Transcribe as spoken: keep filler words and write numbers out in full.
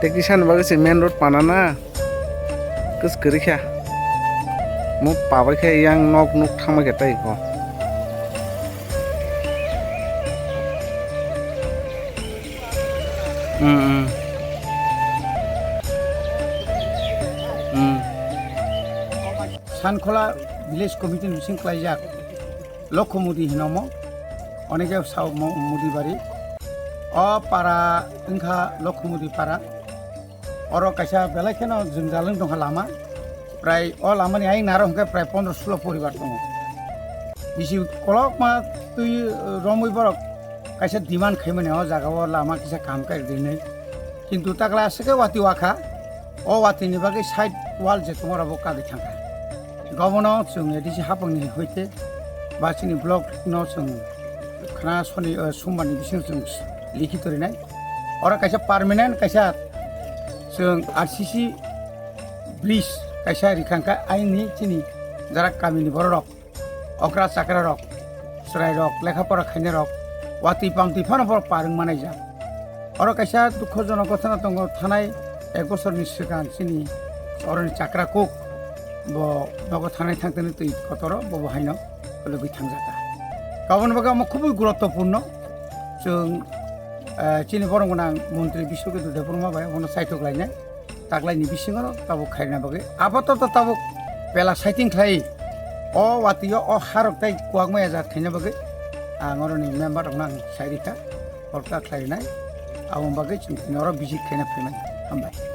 Tei kisa ni bagwi se main road panana kwswk kwrwi kha. Mo pabai khe yang nok nuk thangma khe tei ko. Hmm, hmm. Hmm. Sankhola Village Committee ni bising klaijak Lokho Mudi hinomo, oneke sao mo-, Mudi bari. O para wngkha Lokho Mudi para. Oro kaisa belai kheno jwngjal wng tongkha lama. Prai o lamani ayang naro hwnkhe prai pondro sulo poribar tongo. Bisi kolokma twi, eh, romwi borok kaisa demand khaimani o jaga o lama kisa kaham khe rinwi. Kintu takla aswk khe watwi wakha. O watwini bagwi side wall je tongma rok bo kagwi thangkha. Gobono chwng A D C hapangni hoite ba chini block no chwng khna soni, eh, sumbarni bising chwng likhi torinai. Oro kaisa permanent kaisa chwng R C C bridge kaisa rikha kha aini chini jara kamini bororok, okra chakra rok, chwrai rok, lekha pora khainai rok, watwi pamtwi phano borok par wng manai jak. Oro kaisa dukhojonok ghotona tongo, thanai ek bosorni swkang chini oroni chakra kuk bo nogo thanai thangtani twi kotoro bo bo haino. Kwlwgwi thangjak kha. Aboni bagwi omo khubui guruttopurno. Chwng, eh, chini borok gwnang montri Biswaketu Debbarma bai omono saitok lainai. Taklaini bisingo tabuk khairina bagwi. Apato to tabuk bela saiting khlai. O watwi o, o harok tei kuwak maya jat khaina bagwi. Ang oroni member rokno ang sai rikha. Polka khlainai. Aboni bagwi chwng tini oro visit khaina phaimani. Hambai.